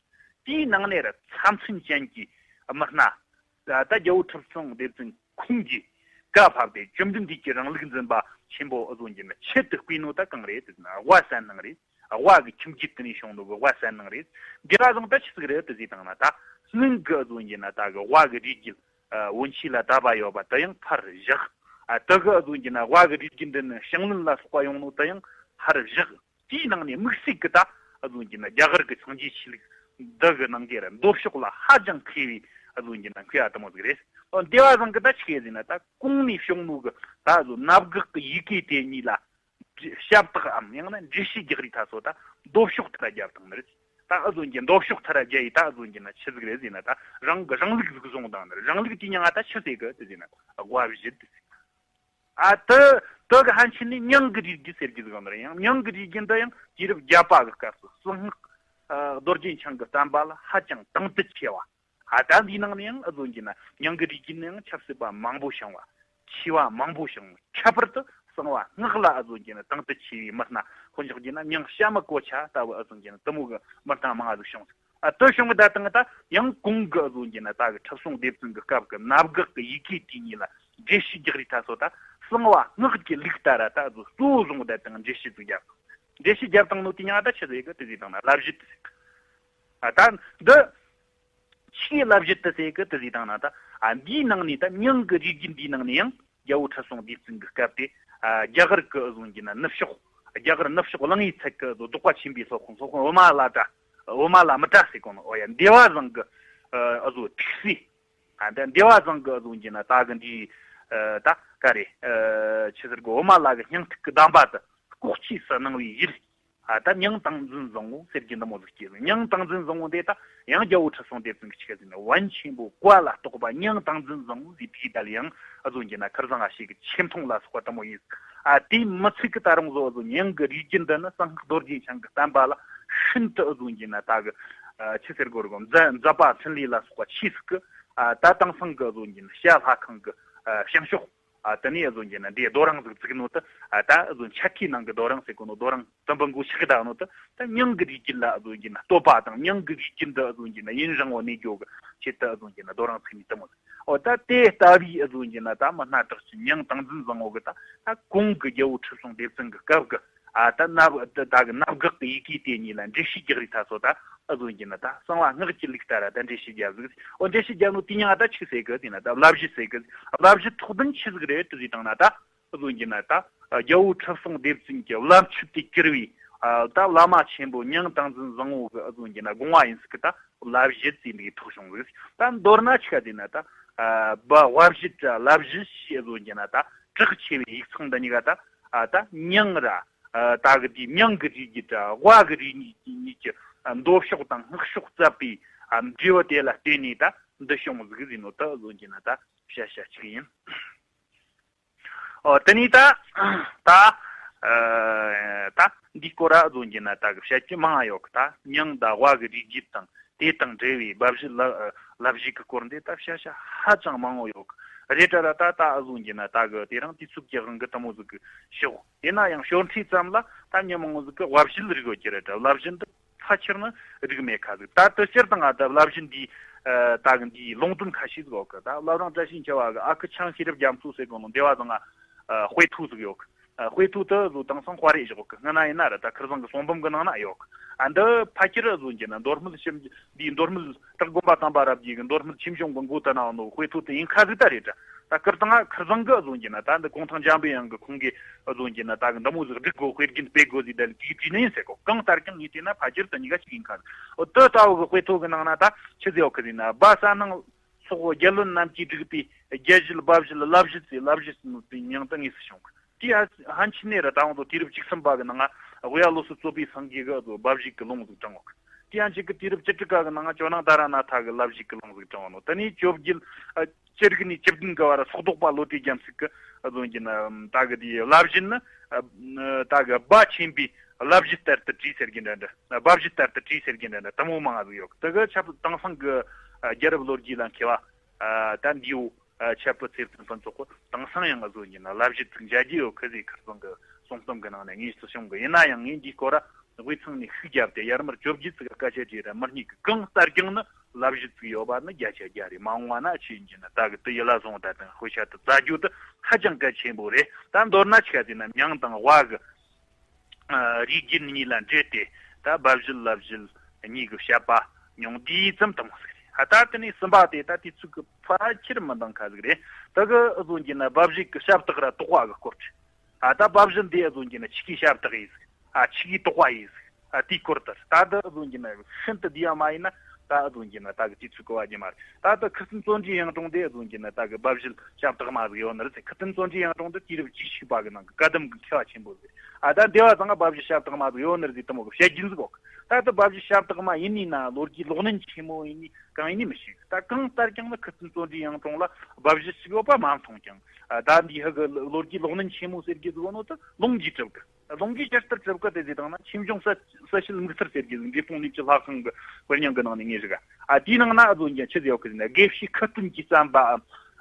དེའི་ནང་ནས་ར་ཚབ་མཚོན་ཅན་གྱི་མི་སྣ། ད་ད་རྒྱལ་པོ་ཁྲི་སྲོང་ལྡེ་བཙན་ཁོང་གིས་བཀའ་ཕབ་སྟེ་བཅོམ་ལྡན་འདས་ཀྱི་རིང་ལུགས་འཛིན་པ་ཆེན་པོ་ཨ་ཟོ་འགྱི་ན་ཆེད་དུ་བསྐོས་ནོ་ད་གང་རེད་ཟེར་ན་དབའ་གསལ་སྣང་རེད། དབའ་གི་ཁྱིམ་རྒྱུད་དེ་ནས་བྱུང་ནོ་གི་དབའ་གསལ་སྣང་རེད། འདི་ར་ཟུང་ད་ཆི་ཟིག་རེད་དེ་ཟེར་བཏང་ན། ད་སྔོན་གི་ཨ་ཟོ་འགྱི་ན་ད་གི་དབའ་གི་རིགས་རྒྱུད་ཨ་བོན་ཆོས་ལ་དད་པ་ཡོད་པ་དེ་ཡང་ཕར་བཞག་ཨ་དེ་གི་ཨ་ཟོ་འགྱི་ན་དབའ་གི་རིགས་རྒྱུད་འདི་ནི་ཞང་བློན་ལ་སོགས་པ་ཡོང་ནོ་དེ་ཡང་ཕར་བཞག་དེའི་ནང་ནས་དམིགས་བསལ་གི་ད་ཨ་ཟོ་འགྱི་ན་རྒྱ་གར་གི་སངས་རྒྱས་ཆོས་ལུགས་འདི་གི་ནང་གི་ར་མདོ་ཕྱོགས་ལ་ཧ་ཅང་མཁས་པའི་ཨ་ཟོ་འགྱི་ན་མཁས་པ་དེ་མོ་ཟིག་རེད། འོ་འདི་བ་ཟུང་གི་ད་ཆི་གི་ཟེར་ན། ད་གོང་ནས་བྱུང་ནོ་གི་ད་ཨ་ཟོ་ནབ་འགག་གི་ཡི་གེ་དེ་གཉིས་ལ་ཞབས་བཏགས་འམ་ཡང་ན་འགྲེལ་བཤད་རྒྱག་རིས་ད་སོ་ད་མདོ་ཕྱོགས་ཐད་ར་རྒྱབ་བཏང་ནི་རེད། ད་ཨ་ཟོ་འགྱི་མདོ་ཕྱོགས་ཐད་ར་རྒྱ་ཡི་ད་ཨ་ཟོ་འགྱི་ན་ཆི་ཟིག་རེད་ཟེར་ན། ད་རང་གི་རང་ལུགས་ཟིག་བཟུང་བཏང་ནི་རེད། རང་ལུགས་དེ་མྱིང་ང་ད་ཆི་ཟེར་གི་དེ་ཟེར་ན་དབའ་བཞེད་དེ་ཟེར། ཨ་དེ་དེ་གི་ཕན་ཆད་ནས་མྱང་གི་རིགས་རྒྱུད་ཟེར་གི་ཟིག་ཡོད་ནི་རེད། ཡང་མྱང་གི་རིགས་རྒྱུད་འདི་ཡང་དུས་རབས་བརྒྱད་པ་གི་སྐབས་སུ་གསང་སྔགས་ཨ་རྡོ་རྗེ་འཆང་གི་བསྟན་པ་ལ་ཧ་ཅང་དང་དུ་ཆེ་བ། ཨ་ད་འདིའི་ནང་ནས་ཡང་ཨ་ཟོ་འགྱི་ན་མྱང་གི་རིགས་རྒྱུད་ནས་ཡང་ཆབ་སྲིད་པ་མང་པོ་བྱུང་བ། ཆེ་བ་མང་པོ་བྱུང་། ཁྱད་པར་དུ་གསང་བ་སྔགས་ལ་ཨ་ཟོ་འགྱི་ན་དང་དུ་ཆེ་བའི་མི་སྣ། དཔེ་འཇོག་རྒྱུ་ན་མྱང་ཤ་མི་གོ་ཆ་ལྟ་བུ་ཨ་ཟོ་འགྱི་ན་དེ་མོ་གི་མི་སྣ་མང་ང་ཟིག་བྱུང་། ཨ་དེ་བྱུང་གི་ད་དང་ད་ཡང་གོང་གི་ཨ་ཟོ་འགྱི་ན་ད་གི་ཁྲི་སྲོང་ལྡེ་བཙན་གི་སྐབས་གི་ནབ་འགག་གི་ཡི་གེ་དེ་གཉིས་ལ་འགྲེལ་བཤད་རྒྱག་རིས་ད་སོ་ད་གསང་བ་སྔགས་ཀྱི་ལུགས་ལྟར་ར་ད་ཨ་ཟོ་གཙོ་བོ་བཟུང་གི་ད་དང་འགྲེལ་བཤད་ཟིག་རྒྱབ། འགྲེལ་བཤད་རྒྱབ་བཏང་ནོ་དེ་མྱིང་ང་ད་ཆི་ཟེར་གི་དེ་ཟེར་བཏང་ན་བླ་བཞེད་དེ་ཟེར་གི། ཨ་ད་འདི་ཆི་གི་བླ་བཞེད་དེ་ཟེར་གི་དེ་ཟེར་བཏང་ན། ད་ཨ་འདིའི་ནང་ནས་ད་མྱང་གི་རིགས་རྒྱུད་འདིའི་ནང་ནས་ཡང་རྒྱལ་པོ་ཁྲི་སྲོང་ལྡེ་བཙན་གི་སྐབས་དེ་ ཨ་རྒྱ་གར་གི་ཨ་ཟོ་གི་ན་ནུབ་ཕྱོགས། རྒྱ་གར་ནུབ་ཕྱོགས་གླང་ཡི་ཚལ་གི་ཨ་ཟོ་བདོག་པ་ཆེན་པོའི་སློབ་དཔོན། སློབ་དཔོན་བི་མ་ལ་ཏྲ། བི་མ་ལ་མི་ཏྲ་ཟེར་གོ་ནོ། ཨོ་ཡ། འདི་བ་བཟང་གི་ཨ་ཟོ་ཐུགས་སྲས། ཨ་འདི་འདི་བ་བཟང་གི་ཨ་ཟོ་གི་ན་ད་གི་འདི་ཨ་ད་ག་རེ། ཨ་ཆི་ཟེར་གོ། བི་མ་ལ་གི་སྙིང་ཐིག་གི་གདམས་པ་དེ་ལྐོག་ཆོས་སུ་གནང་བའི་ཡུལ། ཨ་ད་མྱང་ཏིང་འཛིན་བཟང་བོ་ཟེར་གི་འདི་མོ་ཟིག་སྐྱེས། མྱང་ཏིང་འཛིན་བཟང་བོ་འདི་ད་ཡང་རྒྱལ་པོ་ཁྲི་སྲོང་ལྡེ་བཙན་གི་ཆི་ག་ཟེར་ན་བན་ཆེན་པོ་བཀའ་ལ་གཏོགས་པ་མྱང་ཏིང་འཛིན་བཟང་བོ་ཟེར་དེའི་ད་ལ་ཡང་ཨ་ཟོ་གི་ན་ཁར་བཟང་ཨ་ཤེ་གི་ཆེ་མཐོང་ལ་སོགས་པ་དེ་མོ་ཡིན། ཨ་དེ་མི་ཚིག་གི་ད་རུང་ཟོ་ཨ་ཟོ་མྱང་གི་རིགས་རྒྱུད་འདི་ནི་གསང་སྔགས་རྡོ་རྗེ་འཆང་གི་བསྟན་པ་ལ་ཤིན་ཏུ་ཨ་ཟོ་གི་ན་ད་གི་ཨ་ཆི་ཟེར་གོ་ར་གོ། མཛད་མཛད་པ་འཕྲིན་ལས་ལ་སོགས་པ་ཆེ་ཟིག་གི། ཨ་ད་དེང་སང་གི་ཨ་ཟོ་གི་ན་བྱ་ལྷ་ཁང་གི་ཨ་བྱང་ཕྱོགས། ཨ་དེ་ནས་ཨ་ཟོ་གི་ན་འདི་རྡོ་རིང་ཟིག་བཙུགས་ནོ་དེ། ཨ་ད་ཨ་ཟོ་འཆད་ཁའི་ནང་གི་རྡོ་རིང་ཟེར་གོ་ནོ། རྡོ་རིང་དུམ་བུ་མགོ་ཕྱེད་ཀྱི་བཏགས་ནོ་དེ། ད་མྱང་གི་རིགས་རྒྱུད་ལ་ཨ་ཟོ་གི་ན་བསྟོད་པ་དང་། མྱང་གི་རིགས་རྒྱུད་འདི་ཨ་ཟོ་གི་ན་ཡུན་རིང་བོ་གནས་རྒྱུ་གི་ཆེད་དུ་ཨ་ཟོ་གི་ན་རྡོ་རིང་བཙུགས་ནི་དེ་མོ་ཟིག། ཨོ་ད་དེ་ལྟ་བུའི་ཨ་ཟོ་གི་ན་ད་མི་སྣ་གྲགས་ཅན་མྱང་ཏིང་འཛིན་བཟང་བོ་གི་ད་ད་གོང་གི་རྒྱལ་པོ་ཁྲི་སྲོང་ལྡེ་བཙན་གི་སྐབས་གི། ཨ་ད་ན་ད་གི་ནབ་གག་གི་ཡི་གེ་དེ་གཉིས་ལ་འགྲེལ་བཤད་རྒྱག་རིས་ད་སོ་ད་ཨ་ཟོ་གི་ན་ད་གསང་བ་སྔགས་ཀྱི་ལུགས་ལྟར་ད་འགྲེལ་བཤད་རྒྱབ་ཟིག། ཨོ་འགྲེལ་བཤད་རྒྱབ་ནོ་དེ་མྱིང་ང་ད་ཆི་ཟེར་གི་ཟེར་ན་ད་བླ་བཞེད་ཟེར་གི། བླ་བཞེད་ཐོགས་དོན་ཆི་ཟིག་རེད་དེ་ཟེར་བཏང་ན་ད་ཨ་ཟོ་གི་ན་ད་རྒྱལ་པོ་ཁྲི་སྲོང་ལྡེ་བཙན་གྱི་བླ་མཆོད་དེ་གྱུར་བའི་ཨ་ད་བླ་མ་ཆེན་པོ་མྱང་ཏིང་འཛིན་བཟང་བོ་གི་ཨ་ཟོ་གི་ན་དགོངས་པ་ཡིན་ཟིག་གི་ད་བླ་བཞེད་ཟེར་འདི་ཐོགས་བྱུང་ཟིག། ད་མདོར་ན་ཆི་ག་ཟེར་ན་ད་ཨ་བ་དབའ་བཞེད་ར་བླ་བཞེད་ཞེས་ཨ་ཟོ་གི་ན་ད་གྲགས་ཆེ་བའི་ཡིག་ཚང་འདི་གཉིས་ཀ་ད་ཨ་ད་མྱང་ར་ཨ་ད་གི་དེའི་མྱང་གི་རིགས་རྒྱུད་ར་དབའ་གི་རིགས་རྒྱུད་གཉིས་ཀྱི་ཨ་མདོ་ཕྱོགས་དང་སྔགས་ཕྱོགས་བཙལ་བའི་ཨ་འབྲས་བུ་དེ་ལ་བརྟེན་ནས་ད་འདི་བྱུང་ཟིག་ཟེར་ནོ་ད་ཨ་ཟོ་གི་ན་ད་བཤད་བྱ་ཅིག་ཡིན། ཨོ་དེ་ནས་ད་ད་ཨ་ད་འདི་སྐོར་ར་ཨ་ཟོ་གི་ན་ད་གི་བཤད་རྒྱུ་མང་ང་ཡོད་གི། ད་མྱང་དང་དབའ་གི་རིགས་རྒྱུད་དང་དེ་དང་འབྲེལ་བའི་བླ་བཞེད་ལ་བླ་བཞེད་གི་སྐོར་འདི་ད་བཤད་བྱ་ཧ་ཅང་མང་བོ་ཡོད་གི་རེད་དྲ་ར། ད་ད་ཨ་ཟོ་གི་ན་ད་གི་དེ་རིང་དུས་ཚོད་ཀྱི་དབང་གིས་དེ་མོ་ཟིག་གི་ཤོག། ཡིན་ན་ཡང་ཞོར་འཕྲོས་ཙམ་ལ་ད་མྱི་མང་བོ་ཟིག་གིས་བླ་བཞེད་རིག་ཡོད་ཀྱི་རེད་དྲ། བླ་བཞེད་འདི་ཕལ་ཆེར་ནི་རིག་མེད་ཁ་ཟིག། ད་དེ་སྤྱིར་བཏང་ང་ད་བླ་བཞེད་འདི་ཨ་ད་གི་འདིའི་ལུང་འདྲེན་ཁ་ཤས་ཟིག་ཡོད་གི། ད་བླ་བྲང་བཀྲ་ཤིས་འཁྱིལ་བ་གི་ཨ་ཁུ་ཆང་ཤེས་རབ་རྒྱ་མཚོ་ཟེར་གོ་ནོ་འདི་བ་ཚང་ང་ཨ་དཔེ་ཐོ་ཟིག་ཡོད་གི། ཨ་དཔེ་ཐོ་དེ་ཟོ་དེང་སང་དཔར་རེ་བཞག་གི། སྔ་ན་ཡིན་ན་ར་ད་ཁར་སང་གི་གསུང་འབུམ་གི་ནང་ན་ཡོད་གི། ཨ་འདི་ཕལ་ཆེར་ཨ་ཟོ་གི་ན་མདོ་སྨད་ཆེན་འདིའི་མདོ་སྨད་བྲག་དགོན་པ་དམ་པ་རབ་རྒྱས་གི་མདོ་སྨད་ཆོས་འབྱུང་གི་མགོ་དེ་ན་ཡོད་ནོ་དཔེ་ཐོ་དེ་ཡིན་ཁ་ཟིག་ད་རེད་དྲ། ད་ཁར་སང་ང་ཁར་སང་གི་ཨ་ཟོ་གི་ན་ད་འདི་གུང་ཐང་འཇམ་པའི་དབྱངས་གི་ཁོང་གིས་ཨ་ཟོ་གི་ན་ད་གི་འདི་མོ་ཟིག་སྒྲིག་དགོས། དཔེ་རྒྱུན་སྤེལ་དགོས་ཟིག་ད་ལ་དེའི་དུས་ནས་ཡིན་ཟེར་གོ། གང་ལྟར་ཀྱང་ངས་བལྟས་ན་ཕལ་ཆེར་དེ་གཉིས་ཀ་གཅིག་ཡིན་ཁ་ཟིག། འོ་དེ་ལྟ་བུ་གི་དཔེ་ཐོ་གི་ནང་ན་ད་ཆི་ཟིག་ཡོད་གི་ཟེར་ན། སྦ་ས་ནང་སོགས་རྒྱལ་བློན་རྣམས་ཀྱིས་བསྒྲིགས་པའི་རྒྱལ་བཞེད་སྦ་བཞེད་བླ་བཞེད་ཟེར། བླ་བཞེད་ཟེར་ནོ་དེའི་མྱིང་དེ་དངོས་སུ་བྱུང་གི། དེ་ཧ་ཧན་ཆི་ནས་ར་ད་འོང་དུ་དུས་རབས་བཅུ་གསུམ་པ་གི་ནང་ང་དབུས་པ་བློ་གསལ་བཙོ་པའི་སངས་རྒྱས་གི་ཨ་ཟོ་སྦ་བཞེད་གི་ལུང་ཟིག་དྲངས་ཡོད་གི། དེ་ཡང་གཅིག་གི་དུས་རབས་བཅུ་དྲུག་པ་གི་ནང་ང་ཇོ་ནང་ཏཱ་ར་ནཱ་ཐ་གི་བླ་བཞེད་གི་ལུང་ཟིག་དྲངས་ཡོད་ནོ། དེ་ནས་བཅོ་བརྒྱད་ཨ་བཅུ་དྲུག་ནས་བཅུ་བདུན་གི་བར་སོག་ལྡོག་པ་བློ་གྲོས་རྒྱ་མཚོ་གི་ཨ་ཟོ་གི་ན་ད་གི་དེའི་བླ་བཞེད་ནི་ཨ་ད་གི་སྦ་ཆེན་པོའི་བླ་བཞེད་ལྟར་དུ་བྲིས་ཟེར་གི་འདྲ་འདྲ། སྦ་བཞེད་ལྟར་དུ་བྲིས་ཟེར་གི་འདྲ་འདྲ་དེ་མོ་མང་ང་ཟིག་ཡོད་གི། དེ་གི་ཆ་དེང་སང་གི་ཨ་རྒྱལ་རབས་ལོ་རྒྱུས་ལ་མཁས་པ་ཨ་ད་འདིའུ་ཨ་ཆབ་བུ་ཚེ་བརྟན་ཕུན་ཚོགས་གིས་དེང་སང་ཡང་ཨ་ཟོ་གི་ན་བླ་བཞེད་ཟིག་མཇལ་རྒྱུ་ཡོད་གི་ཟེར་ཁར་སང་གི་གསུང་རྩོམ་གི་ནང་ནས་དངོས་སུ་བྱུང་གི། ཡིན་ན་ཡང་ངས་འདིའི་སྐོར་ར་དབུས་ཚང་ནས་ཤུགས་བརྒྱབ་སྟེ་ཡར་མར་བཅོ་བརྒྱད་ཟིག་གི་སྐད་ཆ་བརྗེ་ར་མི་རྙེད་གི། གང་ལྟར་ཀྱང་ནི་བླ་བཞེད་ཟིག་ཡོད་པ་ནི་བརྒྱ་ཆ་བརྒྱ་རེད། མ་འོངས་པ་ན་ཆི་ཡིན་གྱི་ན་ད་གི་དེ་ཡིད་ལ་བཟུང་བ་ད་དང་དཔེ་ཆ་དེ་བཙལ་རྒྱུ་དེ་ཧ་ཅང་གལ་ཆེན་པོ་རེད། ད་མདོར་ན་ཆི་ག་ཟེར་ན་མྱང་དང་དབའ་གི་ཨ་རིགས་རྒྱུད་གཉིས་ལ་འབྲེལ་ཏེ་ད་སྦ་བཞེད་བླ་བཞེད་གཉིས་ཀྱི་བཤད་པ་ཉུང་འདི་ཙམ་དུ་མ་ཟིག་རེད། ཨ་ད་དེ་ནས་གསུམ་པ་དེ་ད་དུས་ཚོད་ཀྱི་ཕལ་ཆེར་མི་འདང་ཁ་ཟིག་རེད། ད་གི་ཨ་ཟོ་གི་ན་སྦ་བཞེད་ཀྱི་ཞབས་བཏགས་ར་དོགས་པ་གི་སྐོར་རེད། ཨ་ད་སྦ་བཞེད་འདི་ཨ་ཟོ་གི་ན་ཆི་གི་ཞབས་བཏགས་ཡིན་ཟིག། ཨ་ཆི་གི་དོགས་པ་ཡིན་ཟིག། ཨ་དེའི་སྐོར་དེ་རེད། ད་ད་ཨ་ཟོ་གི་ན་ཤིན་ཏུ་འདི་ཡང་མ་ཡིན་ན་ད་ཨ་ཟོ་གི་ན་ད་གི་དུས་ཚོད་གོ་བ་རྒྱུ་མ་རེད། ད་ད་ཁུ་སྟོན་བརྩོན་འགྲུས་གཡུང་དྲུང་འདི་ཨ་ཟོ་གི་ན་ད་གི་སྦ་བཞེད་ཞབས་བཏགས་མ་ཟིག་ཡོད་ནི་རེད་ཟེར། ཁུ་སྟོན་བརྩོན་འགྲུས་གཡུང་དྲུང་འདི་དུས་རབས་བཅུ་གཅིག་པ་གི་ནང་གི་བཀའ་གདམས་གི་མཁས་པ་ཆེན་པོ་ཟིག། ཨ་ད་འདི་བ་ཚང་ང་སྦ་བཞེད་ཞབས་བཏགས་མ་ཟིག་ཡོད་ནི་རེད་ཟེར་དེ་མོ་གི་བཤད་རྒྱུན་ཟིག་གོ། ད་ད་སྦ་བཞེད་ཞབས་བཏགས་མ་ཡིན་ནི་ན་ལོ་རྒྱུས་ལོག་གནོན་ཆེན་མོ་ཡིན་ནི་གང་ཡིན་ནི་མི་ཤེས། ད་གང་ལྟར་ཀྱང་ནི་ཁུ་སྟོན་བརྩོན་འགྲུས་གཡུང་དྲུང་ལ་སྦ་བཞེད་ཟིག་ཡོད་པ་མ་མཐོང་ཀྱང་། ཨ་ད་འདི་ཧ་གི་ལོ་རྒྱུས་ལོག་གནོན་ཆེན་མོ་ཟེར་རྒྱུ་ཟིག་ཡོད་ནོ་ད་ལུང་གིས་གྲུབ་གི། ལུང་གིས་ཇི་ལྟར་གྲུབ་གི་དེ་ཟེར་དང་ན་ཆོས་འབྱུང་གསལ་གསལ་བྱེད་མིག་ཐུར་ཟེར་གི་འབྲས་སྤུངས་གནས་བཅུ་ལྷ་ཁང་གི་དཔེ་རྙིང་གི་ནང་ནས་ངས་རིག་ག། ཨ་དེའི་ནང་ན་ཨ་ཟོ་གི་ཆི་ཟེར་ཡོད་གི་ཟེར་ན་དགེ་བཤེས་ཁུ་སྟོན་གྱིས་བརྩམས་པ་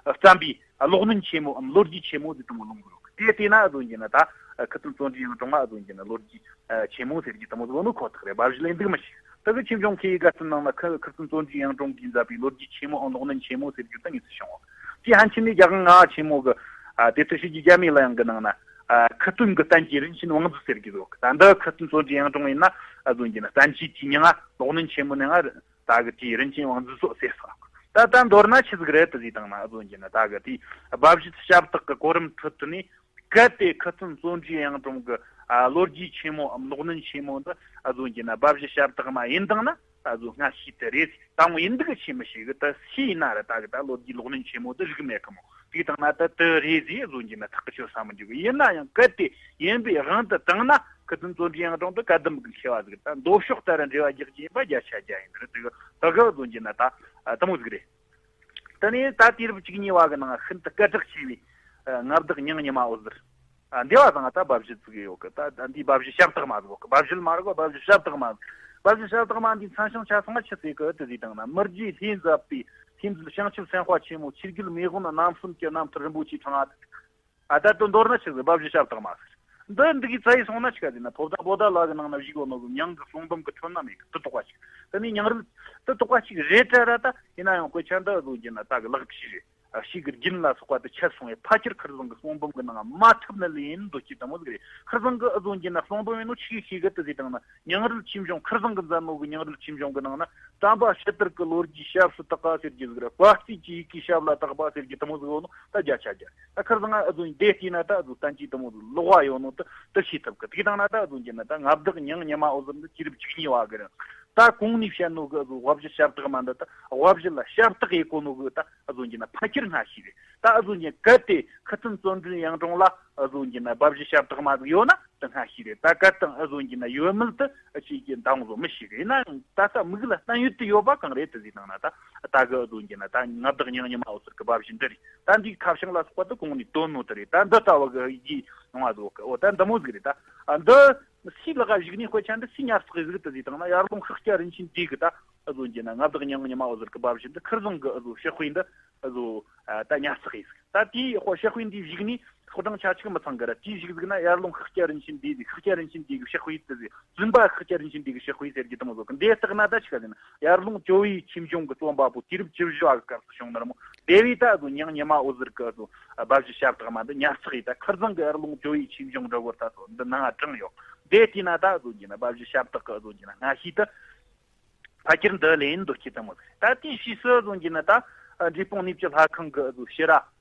བརྩམས་པའི་ཨ་ལོག་གནོན་ཆེན་མོའམ་ལོ་རྒྱུས་ཆེན་མོ་ཟེར་དེ་མོ་ལུང་གི་ཡོད་གི། དེ་དེ་ན་ཨ་ཟོ་གི་ན་ད་ཨ་ཁུ་སྟོན་བརྩོན་འགྲུས་གཡུང་དྲུང་ང་ཨ་ཟོ་གི་ན་ལོ་རྒྱུས་ཨ་ཆེན་མོ་ཟེར་རྒྱུ་དེ་མོ་ཟིག་ཡོད་ནོ་ཁོ་ཐག་རེད། སྦ་བཞེད་ལས་འདུག་མི་ཤེས། ད་གི་ཆོས་འབྱུང་མཁས་པའི་དགའ་སྟོན་ནང་ན་ཁུ་ཁུ་སྟོན་བརྩོན་འགྲུས་གཡུང་དྲུང་གིས་མཛད་པའི་ལོ་རྒྱུས་ཆེན་མོའམ་ལོག་གནོན་ཆེན་མོ་ཟེར་རྒྱུ་ད་དངོས་སུ་བྱུང་བ། དེ་ཧན་ཆི་ནས་རྒྱལ་དབང་ལྔ་པ་ཆེན་མོ་གི་ཨ་དེ་ཚོ་ཤེས་ཀྱི་རྒྱ་མའི་གླུ་དབྱངས་གི་ནང་ན་ཨ་ཁུ་སྟོན་གྱི་བསྟན་བཅོས་རིན་ཆེན་བང་མཛོད་ཟེར་གི་འདུག། ད་འདི་ཁུ་སྟོན་བརྩོན་འགྲུས་གཡུང་དྲུང་ཡིན་ན་ཨ་ཟོ་གི་ན་བསྟན་བཅོས་ཀྱི་མྱིང་ང་ལོག་གནོན་ཆེན་མོ་ནས་ང་ད་གི་དེའི་རིན་ཆེན་བང་མཛོད་སོགས་ཟེར་སོང་། ད་ད་མདོར་ན་ཆི་ཟིག་རེད་དུ་ཟེར་དང་ན་ཨ་ཟོ་གི་ན་ད་གི་དེའི་སྦ་བཞེད་ཞབས་བཏགས་གི་གོ་རིམ་ཁྲོད་དུ་ནས་ གལ་ཏེ་ཁུ་ཚུར་བརྩོན་འགྲུས་གཡུང་དྲུང་གི་ཨ་ལོ་རྒྱུས་ཆེན་མོའམ་ལོག་གནོན་ཆེན་མོ་འདི་ཨ་ཟོ་གྱི་ན་དབའ་བཞེད་ཞབས་བཏགས་མ་ཡིན་དང་ན། ཨ་ཟོ་སྔ་ཤོས་དེ་རེད། དང་པོ་ཡིན་འདུག་ཆེ་མི་ཤེས་གི། ད་སུ་ཡིན་ན་ར་ད་གི་ད་ལོ་རྒྱུས་ལོག་གནོན་ཆེན་མོ་འདི་རིག་མེད་གི་མོ། དེ་དང་ན་ད་དེ་རེད་ཟེར་ཨ་ཟོ་གྱི་ན་ཐག་གི་ཆོད་ས་མི་འཇུག་གི། ཡིན་ན་ཡང་གལ་ཏེ་ཡིན་པའི་དབང་དུ་བཏང་ན། ཁུ་ཚུར་བརྩོན་འགྲུས་གཡུང་དྲུང་དེ་བཀའ་གདམས་གི་མཁས་པ་ཟིག་རེད། ད་མདོ་ཕྱོགས་ལྟར་འགྲེལ་བ་རྒྱག་རྒྱུ་ཡིན་པ་བརྒྱ་ཆ་བརྒྱ་ཡིན་རེད། དེ་གི་ད་གི་ཨ་ཟོ་གྱི་ན་ད་ཨ་དེ་མོ་ཟིག་རེད། དེ་ནས་ད་དུས་རབས་བཅུ་གཉིས་པ་གི་ནང་ཤིན་ཏུ་སྐད་གྲགས་ཆེ་བའི་ཨ་མངའ་བདག་ཉང་ཉི་མ་འོད་ཟེར། ཨ་འདི་བ་དང་ད་དབའ་བཞེད་ཟིག་ཡོད་གི། ད་ད་འདི་དབའ་བཞེད་ཞབས་བཏགས་མ་ཟིག་ཡོད་གི། དབའ་བཞེད་མ་རེད་གོ། དབའ་བཞེད་ཞབས་བཏགས་མ་ཟིག། དབའ་བཞེད་ཞབས་བཏགས་མ་འདི་མཚན་བྱང་ཆ་ཚང་ཆི་ཟེར་གི་དེ་ཟིག་དང་ན། མི་རྗེ་ལྷས་མཛད་པའི་ལྷས་མཛད་བྱང་ཆུབ་སེམས་དཔའ་ཆེན་མོ། ཆོས་རྒྱལ་མེས་དབོན་རྣམ་གསུམ་གྱི་རྣམ་ཐར་རིན་པོ་ཆེའི་ཕྲེང་བ། ཨ་ད་དེ་མདོར་ན་ཆི་ཟིག། དབའ་བཞེད་ཞབས་བཏགས་མ་ཟིག། འདི་འདི་གི་རྩ་ཡི་སོང་ན་ཆི་ག་ཟེར་ན། ཕོ་བྲང་པོ་ཏ་ལ་གི་ནང་ན་བཞུགས་ཡོད་ནོ་གི་ཉང་གི་གསུང་འབུམ་གི་ཁྲོད་ན་མེད་གི། དེ་དོགས་པ་ཅིག། དེ་ནས་ཉང་རལ་དེ་དོགས་པ་ཅིག་རེད་དྲ་ར། ད་ཡིན་ན་ཡང་དཔེ་ཆ་འདི་ཨ་ཟོ་གྱི་ན་ད་གི་ལག་བྲིས་རེད། ཨ་ཕྱིས་གི་རྒྱུན་ལ་སོགས་པ་དེ་ཆད་སོང་བས། ཕལ་ཆེར་ཁུར་ཚང་གི་གསུང་འབུམ་གི་ནང་མ་ཐུབ་ནི་ལེན་འདོད་ཀྱི་དེ་མོ་ཟིག་རེད། ཁུར་ཚང་གི་ཨ་ཟོ་གྱི་ན་གསུང་འབུམ་ཡིན་ནོ་ཆི་གི་ཤེས་གི་དེ་ཟིག་དང་ན། ཉང་རལ་ཆོས་འབྱུང་། ཁུར་ཚང་གི་མཛད་ནོ་གི་ཉང་རལ་ཆོས་འབྱུང་གི་ནང་ན་བསྟན་པ་ཕྱི་དར་གི་ལོ་རྒྱུས་ཞབས་སུ་བཏགས་ཟེར་རྒྱུ་ཟིག་ར། བཀའ་གཙིགས་ཀྱི་ཡི་གེ་ཞབས་ལ་བཏགས་པ་ཟེར་རྒྱུ་དེ་མོ་ཟིག་ཡོད་ནོ་ད་བརྒྱ་ཆ་བརྒྱ། ད་ཁུར་ཚང་ཨ་ཟོ་འདི་བལྟས་ན་ད་ཨ་ཟོ་བསྟན་བཅོས་དེ་མོ་ཟིག་ལོགས་པ་ཡོད་ནོ་ད་དེ་ཤེས་ཐུབ་གི། དེ་དང་ན་ད་ཨ་ཟོ་གྱི་ན་ད་མངའ་བདག་ཉང་ཉི་མ་འོད་ཟེར་འདི་དུས་རབས་བཅུ་གཉིས་པ་གི་རིང་། ད་གོང་ནས་བཤད་ནོ་གི་ཨ་ཟོ་དབའ་བཞེད་ཞབས་བཏགས་མ་འདི་ད་དབའ་བཞེད་ལ་ཞབས་བཏགས་ཡེ་གོ་ནོ་གི་ད་ཨ་ཟོ་གྱི་ན་ཕལ་ཆེར་སྔ་ཤོས་རེད། ད་ཨ་ཟོ་གྱི་གལ་ཏེ་ཁུ་ཚུར་བརྩོན་འགྲུས་གཡུང་དྲུང་ལ་ཨ་ཟོ་གྱི་ན་དབའ་བཞེད་ཞབས་བཏགས་མ་ཟིག་ཡོད་ན། དེ་སྔ་ཤོས་རེད། ད་གལ་ཏེ་ཨ་ཟོ་གྱི་ན་ཡོད་མེད་དེ་ཨ་ཅིག་གི་འདང་བཟོ་མི་ཤེས་གི། ཡིན་ན་ད་ལྟ་མིག་ལ་བསྟན་ཡོད་དེ་ཡོད་པ་གང་རེད་དེ་ཟིག་དང་ན། ད་ད་གི་ཨ་ཟོ་གྱི་ན་ད་མངའ་བདག་ཉང་ཉི་མ་འོད་ཟེར་གི་དབའ་བཞེད་འདི་རེད། ད་འདིའི་ཁ་བྱང་ལ་སོགས་པ་དེ་གོང་ནས་བཏོན་ནོ་དེ་རེད། ད་འདི་ལྟ་བུ་གི་ཡིག་ཡོང་བ་ཟིག་གི། འོ་ད་འདི་མོ་ཟིག་རེད། ད་ཨ་འདི་སུའི་ལག་ག་བཞག་ནས། དཔེ་ཆ་འདི་སུས་ཉར་ཚགས་ཡེ་ཟིག་དེ་ཟིག་དང་ན། ཡར་ཀླུང་ཤཱཀྱ་རིན་ཆེན་སྡེ་གི་ད་ཨ་ཟོ་གྱི་ན་མངའ་བདག་ཉང་ཉི་མ་འོད་ཟེར་གི་དབའ་བཞེད་འདི་ཁུར་ཚང་གི་ཨ་ཟོ་ཞིག་དཔེ་འདི་ཨ་ཟོ་ཨ་ད་ཉར་ཚགས་ཡེ་ཟིག། ད་དེའི་ཨ་ཞིག་དཔེ་འདི་གཞུག་ནས་སོགས་གྲངས་ཆ་གཅིག་མི་ཚང་གི་ར། དེའི་གཞུག་ཟིག་ན་ཡར་ཀླུང་ཤཱཀྱ་རིན་ཆེན་སྡེ་ཟིག། ཤཱཀྱ་རིན་ཆེན་སྡེ་གི་ཞིག་དཔེ་དེ་ཟིག། བཙུན་པ་ཤཱཀྱ་རིན་ཆེན་སྡེ་གི་ཞིག་དཔེ་ཟེར་རྒྱུ་དེ་མོ་ཟིག་གི། འདི་ལྟར་ན་ད་ཆི་ག་ཟེར་ན། ཡར་ཀླུང་ཇོ་བོའི་ཆོས་འབྱུང་གི་རྩོམ་པ་པོ་དུས་རབས་བཅུ་བཞི་བ་གི་སྐབས་སུ་བྱུང་ནི་ར་མོ། དེ་བས་ད་ཨ་ཟོ་ཉང་ཉི་མ་འོད་ཟེར་གི་ཨ་ཟོ་ཨ་དབའ་བཞེད་ཞབས་བཏགས་མ་འདི་ཉར་ཚགས་ཡེ། ད་ཁུར་ཚང་གི་ཡར་ཀླུང་ཇོ་བོའི་ཆོས་འབྱུང་འབྲི་གོ་ད་ཚོ་འདི་ནང་ང་དྲངས་ཡོད། དེ་བལྟས་ན་ད་ཨ་ཟོ་གྱི་ན་དབའ་བཞེད་ཞབས་བཏགས་གི་ཨ་ཟོ་གྱི་ན་སྔ་ཤོས་དེ་ཕལ་ཆེར་འདི་ལེན་འདོད་ཀྱི་དེ་མོ་ཟིག། ད་དེའི་ཕྱིས་སུ་ཨ་ཟོ་གྱི་ན་ད་ཨ་འབྲས་སྤུངས་གནས་བཅུ་ལྷ་ཁང་གི་ཨ་ཟོ་ཕྱི་ར་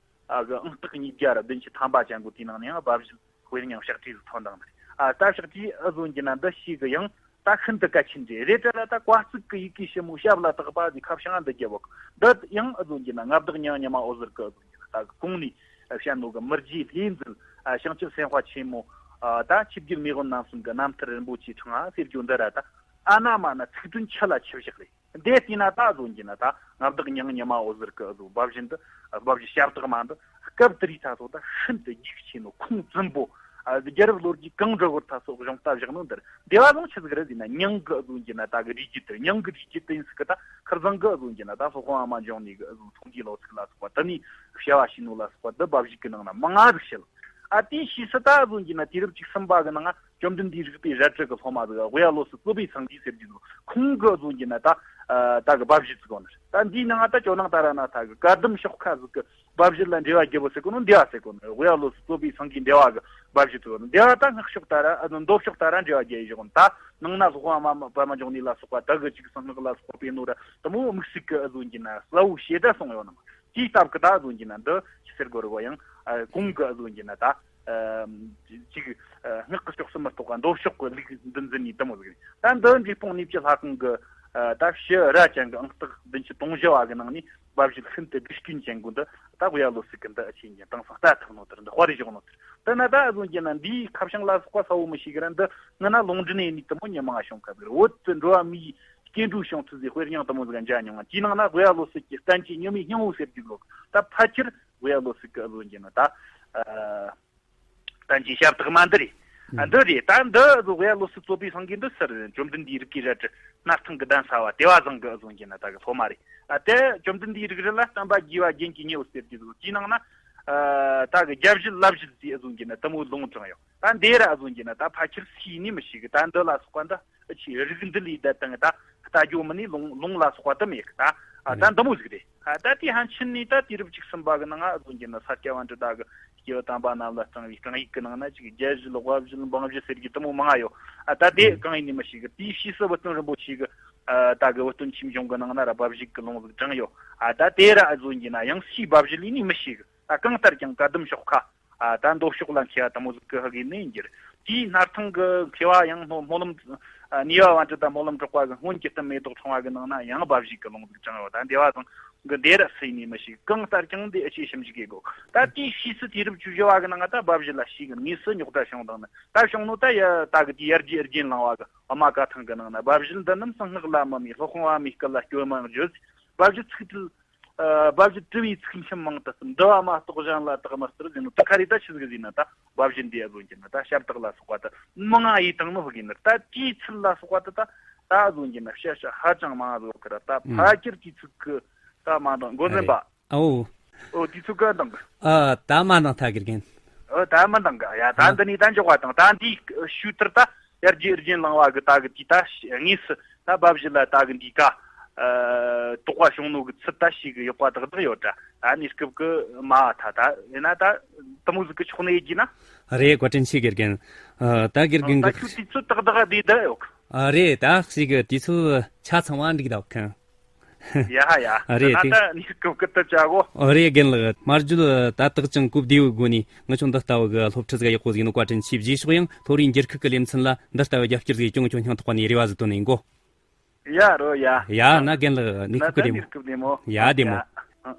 ཨ་གི་ཨང་རྟགས་ཉིས་བརྒྱ་ར་བདུན་ཅུ་ཐམ་པ་ཅན་གོ། དེའི་ནང་ནས་ཡང་དབའ་བཞེད་དཔེ་རྙིང་ཕྱག་བྲིས་ཟིག་ཐོན་དང་ནི། ཨ་ད་ཕྱག་བྲིས་ཨ་ཟོ་གྱི་ན་འདི་ཤེས་གི་ཡང་ད་ཤིན་ཏུ་གལ་ཆེན་རེད། རེད་དྲ་ལ་ད་བཀའ་གཙིགས་ཀྱི་ཡི་གེ་ཞིབ་མོ་ཞབས་ལ་བཏགས་པ་ཟིག་ཁ་བྱང་འདི་རྒྱབ་བོ། འདི་ཡང་ཨ་ཟོ་གྱི་ན་མངའ་བདག་ཉང་ཉི་མ་འོད་ཟེར་གི་ཨ་ཟོ་གྱི་ན་ད་གོང་ནས་བཤད་ནོ་གི་མི་རྗེ་ལྷས་མཛད་ཨ་བྱང་ཆུབ་སེམས་དཔའ་ཆེན་མོ། ཨ་ད་ཆོས་རྒྱལ་མེས་དབོན་རྣམ་གསུམ་གི་རྣམ་ཐར་རིན་པོ་ཆེའི་ཕྲེང་བ་ཟེར་རྒྱུ་འདི་ར་ད་ཨ་ན་མ་ན་ཚིག་དོན་ཆུ་ལ་ཆུ་བཞག་རེད། འདི་བལྟས་ན་ད་ཨ་ཟོ་གྱི་ན་ད་མངའ་བདག་ཉང་ཉི་མ་འོད་ཟེར་གི་ཨ་ཟོ་དབའ་བཞེད་འདི། ཨ་དབའ་བཞེད་ཞབས་བཏགས་མ་འདི་སྐབས་དེ་རིང་ད་ཚོ་ད་ཤིན་ཏུ་རྒྱུགས་ཆེ་ནོ་ཁུངས་བཙུན་པོ། ཨ་རྒྱལ་རབས་ལོ་རྒྱུས་གང་འབྲི་གོ་ད་ཚོ་གཞུང་ལྟ་བཞག་ནོ་འདི་རེད། འདི་བ་ལོང་ཆི་ཟིག་རེད་ཟེར་ན། ཉང་གི་ཨ་ཟོ་གྱི་ན་ད་གི་རིགས་རྒྱུད་དེ། ཉང་གི་རིགས་རྒྱུད་དེ་ཡིན་ཟིག་གི། ད་ཁུར་ཚང་གི་ཨ་ཟོ་གྱི་ན་ད་སློབ་དཔོན་པདྨ་འབྱུང་གནས་གི་ཨ་ཟོ་ཐུགས་རྗེའི་ལོ་ཚིགས་ལ་སོགས་པ་དེ་ནས་བྱ་བ་བྱས་ནོ་ལ་སོགས་པ་འདི་དབའ་བཞེད་གི་ནང་ན་མང་ང་ཟིག་བཤད། ཨ་དེའི་ཕྱིས་སུ་ད་ཨ་ཟོ་གྱི་ན་དུས་རབས་བཅུ་གསུམ་པ་གི་ནང་ང་བཅོམ་ལྡན་འདས་རིག་པའི་རལ་གྲི་གི་སློབ་མ་ཟིག་ག་ཝེ་ཡ་ལོ་སི་རྩོད་པའི་སེང་གེ་ཟེར་རྒྱུ་ཟིག། ཁོང་གི་ཨ་ཟོ་གྱི་ན་ད་ཨ་ད་གི་དབའ་བཞེད་ཟིག་གོ་ནི། ད་འདིའི་ནང་ང་ད་ཇོ་ནང་ད་ར་ན་ད་གི་བཀའ་གདམས་ཕྱོགས་ཁ་ཟིག་གི་དབའ་བཞེད་ལ་འགྲེལ་བ་རྒྱབ་བོ་ཟེར་གོ་ནོ་འདི་བ་ཟེར་གོ་ནི། ཝེ་ཡ་ལོ་སི་རྩོད་པའི་སེང་གེའི་འགྲེལ་བ་གི་དབའ་བཞེད་ཟིག་གོ་ནི། འདི་བ་ད་སྔགས་ཕྱོགས་ད་ར་ཨ་ཟོ་མདོ་ཕྱོགས་ད་ར་འགྲེལ་བ་རྒྱབ་ཡེ་བཞག་གོ་ནི། ད་ནང་ན་སློབ་དཔོན་པདྨ་འབྱུང་གནས་ལ་སོགས་པ་ད་གི་ཅིག་གསང་སྔགས་ལ་སོགས་པ་སྤེལ་ནོ་ར་དེ་མོ་དམིགས་བསལ་གི་ཨ་ཟོ་གྱི་ན་གསལ་བོ་ཞེ་དྲག་གསུངས་ཡོད་ནི། དེའི་སྟབས་ཀྱིས་ད་ཨ་ཟོ་གྱི་ན་འདི་ཆི་ཟེར་དགོས་རེད་གོ། ཡང་ཨ་གོང་གི་ཨ་ཟོ་གྱི་ན་ད་ཨ་ཅིག་ཨ་སྔགས་ཀྱི་ཕྱོགས་སུ་མི་གཏོགས་པ་མདོ་ཕྱོགས་ཀྱི་ལུགས་འདི་འཛིན་ནི་དེ་མོ་ཟིག་རེད། ད་འདི་འབྲས་སྤུངས་གནས་བཅུ་ལྷ་ཁང་གི་ཨ་ད་ཕྱི་ར་ཅན་གི་ཨང་རྟགས་བདུན་ཅུ་དོན་བཞི་བ་གི་ནང་ནས་དབའ་བཞེད་ཤིན་ཏུ་དག་སྐྱོན་ཅན་གོ་འདི་ད་ཝེ་ཡ་ལོ་སི་གི་འདི་ཨ་ཆེན་གྱི་དེང་སང་ལྟ་ཐུབ་ནོ་དེར་འདི་དཔར་རེ་བཞག་ནོ་དེར། དེ་ན་ད་ཨ་ཟོ་གྱི་ན་འདིའི་ཁ་བྱང་ལ་སོགས་པ་གསལ་བོ་མི་ཤེས་གི་ར། འདི་ང་ན་ལུང་འདྲེན་ཡེ་ནི་དེ་མོ་ཉི་མ་བྱུང་ཁ་ཟིག་རེད། བོད་དུ་འགྲོ་བ་མིའི་སྐྱེ་འགྲོའི་བྱུང་ཚུལ་ཟེར་དཔེ་རྙིང་དེ་མོ་ཟིག་མཇལ་མྱོང་ང་། དེའི་ནང་ན་ཝེ་ཡ་ལོ་སི་གི་བསྟན་བཅོས་ཉི་མའི་སྙིང་བོ་ཟེར་རྒྱུ་ལོ། ད་ཕལ་ཆེར་ཝེ་ཡ་ལོ་སི་གི་ཨ་ཟོ་གྱི་ན་ད་ཨ་བསྟན་བཅོས་ཞབས་བཏགས་མ་འདི་རེད། ཨ་འདི་རེད། ད་འདི་ཨ་ཟོ་ཝེ་ཡ་ལོ་སི་རྩོད་པའི་སེང་གེ་འདི་ཟེར་བཅོམ་ལྡན་འདས་རིག་གི་རལ་གྲི་སྣར་ཐང་གི་གདན་ས་བ་དེ་བ་བཟང་གི་ཨ་ཟོ་གྱི་ན་ད་གི་སློབ་མ་རེད། ཨ་དེ་བཅོམ་ལྡན་འདས་རིག་རལ་ལ་བསྟན་པ་རྒྱས་པ་རྒྱན་གྱི་སྙིང་བོ་ཟེར་རྒྱུ་ལོ། དེའི་ནང་ན་ཨ་ད་གི་རྒྱ་བཞེད་ལབ་བཞེད་ཟེར་ཨ་ཟོ་གྱི་ན་དེ་མོ་ལུང་དྲངས་ཡོད། ད་འདི་ར་ཨ་ཟོ་གྱི་ན་ད་ཕལ་ཆེར་སུ་ཡིན་ནི་མི་ཤེས་གི། ད་འདི་ལ་སོགས་པ་འདི་ཨ་ཆི་རིགས་འདི་ལས་ད་དང་ད་ལྟ་རྒྱུ་མིན་ནི་ལུང་ལུང་ལ་སོགས་པ་དེ་མེད་གི། ད་ཨ་ད་འདི་མོ་ཟིག་རེད། ཨ་ད་དེ་ཕན་ཆད་ནས་ད་དུས་རབས་བཅུ་གསུམ་པ་གི་ནང་ང་ཨ་ཟོ་གྱི་ན་ས་སྐྱ་པཎྜི་ཏ་གི་སྐྱེས་བུ་དམ་པ་རྣམས་ལ་དྲངས་པའི་བསྐང་ཡིག་གི་ནང་ན་ཅིག་རྒྱ་བཞེད་དབའ་བཞེད་འབངས་བཞེད་ཟེར་རྒྱུ་དེ་མོ་མང་ང་ཡོད། ཨ་ད་དེ་གང་ཡིན་ནི་མི་ཤེས་གི། དེའི་ཕྱིས་སུ་བུ་སྟོན་རིན་པོ་ཆེ་གི་ཨ་ད་གི་བུ་སྟོན་ཆོས་འབྱུང་གི་ནང་ན་ར་དབའ་བཞེད་གི་ལུང་ཟིག་དྲངས་ཡོད། ཨ་ད་དེ་ར་ཨ་ཟོ་གྱི་ན་ཡང་སུའི་དབའ་བཞེད་ཡིན་ནི་མི་ཤེས་གི། ད་གང་ལྟར་ཀྱང་བཀའ་གདམས་ཕྱོགས་ཁ་ ཨ་ད་མདོ་ཕྱོགས་ལ་མཁས་པ་དེ་མོ་ཟིག་གི་ཧ་གི་ནི་ཡིན་རྒྱུ་རེད། དེའི་སྣར་ཐང་གི་མཁས་པ་ཡང་སྨོན་སྨོན་ལམ། ཨ་ནུས་པ་པཎ་ཌི་ཏ་སྨོན་ལམ་གྲགས་པ་གི་སྔོན་གྱི་གཏམ་མེ་ཏོག་ཕྲེང་བ་གི་ནང་ན་ཡང་དབའ་བཞེད་གི་ལུང་ཟིག་དྲངས་ཡོད། ད་འདི་བ་དང་གི་འདི་ར་སྲིད་ནས་མི་ཤེས། གང་ལྟར་ཀྱང་འདི་ཨ་ཆེ་ཞིབ་འཇུག་གི་དགོས། ད་དེའི་ཕྱིས་སུ་དུས་རབས་བཅུ་བཞི་བ་གི་ནང་ད་དབའ་བཞེད་ལ་ཞིག་གི་དངོས་སུ་རྙོག་དྲ་བྱུང་དང་ནི། ད་བྱུང་ནོ་ད་ཡ་ད་གི་དེའི་ཡར་རྒྱས་རྒྱན་བླངས་པ་གི་དབུ་མ་བཀའ་ཐང་གི་ནང་ན། དབའ་བཞེད་འདི་རྣམས་གསང་སྔགས་ལ་མི་མོས། སློབ་དཔོན་པདྨའི་སྐུ་ལ་སྐྱོན་མང་བརྗོད། དབའ་བཞེད་ཚིག་དྲིལ། ཨ་དབའ་བཞེད་དྲིལ་བའི་ཚིག་ཁྱིམ་མང་དུ་ཟིན། འདུལ་བ་མ་གཏོགས་གཞན་ལ་དག་མི་སྟེར་ཟེར་ནོ་དེ་ག་རེ་ད་ཆི་ཟིག་ཟེར་ན། ད་དབའ་བཞེད་འདི་ཨ་བཟོ་རྒྱུ་ན་ད་ཞབས་བཏགས་ལ་སོགས་པ་ད་མང་ང་ཡེ་བཏང་ནོ་ཧ་གི་ནི། ད་དེའི་ཚུལ་ལ་སོགས་པ་ད་ད་ད་བཟོ་རྒྱུ་ན་བཤད་བྱ་ཧ་ཅང་མང་ང་བཟོ་གི་ར། ད་ཕ་གིར་དེའི་ཚུལ་གི་ད་མ་འདང་འགོ་འཛིན་པ། ཨོ། ཨོ་དེའི་ཚུལ་གི་འདང་གི། ཨ་ད་མ་འདང་ཐ་གི་རྒན། ཨོ་ད་མ་འདང་གི། ཡ་ད་འདི་ནས་ད་འཇོག་པ་དང་། ད་འདིའི་ཞུ་ཐར་ད་ཡར་རྒྱས་རྒྱན་བླངས་པ་གི་ད་གི་དེ་ད་དངོས་སུ་ད་དབའ་བཞེད་ལ་ད་གི་འདི་ཀ་ཨ་དོགས་པ་བྱུང་ནོ་གི་ཚུལ་ད་ཞིག་གི་ཡོད་པ་དག་དག་ཡོད་དྲ། ད་གནས་སྐབས་གི་མ་ཐ་ད་ཡིན་ན་ད་དེ་མོ་ཟིག་གི་ཕྱོགས་ནས་ཡིན་རྒྱུ་ན། རེད། བཀའ་དྲིན་ཆེ་དགེ་རྒན། ཨ་ད་དགེ་རྒན་ད་གི་ཁྱོད་དུས་ཚོད་ཏག་ཏག་བསྡད་བསྡད་ཡོད་གི། ཨ་རེད། ད་ཞིག་གི་དུས་ཚོད་ཆ་ཚང་བ་འགྲིག་བསྡད་གི། ཡ་ཡ། ཨ་རེད། ད་དེ་ད་ནི་སྐབས་ཀི་ད་བྱ་གོ། ཨ་རེད། རྒན་ལགས། མ་བརྗོད་ད་དག་ཅིང་གོ་བདེ་བོའི་སྒོ་ནས་ང་ཆོ་འདི་ལྟ་བུ་གི་སློབ་ཁྲིད་ཟིག་ཡག་པོ་ཟིག་ནོ་བཀའ་དྲིན་ཆེ། རྗེས་ཕྱོགས་ཡང་མཐོ་རིམ་རྒྱལ་ཁབ་ཀྱི་ལེ་ཚན་ལ་འདི་ལྟ་བུ་རྒྱབ་སྐྱོར་ཟིག་ཡེ་རྒྱུ་ང་ཆོ་སྙིང་ཐག་པ་ནས་རེ་བ་ཟིག་བཏོན་ནི་ཡིན་གོ། ཡ་རོ་ཡ། ཡ་ན་རྒན་ལགས་གནས་སྐབས་ཀི་བདེ་མོ། ན་ད་ཡ་བདེ་མོ། ཡ་བདེ་མོ། ཡ། ཨ།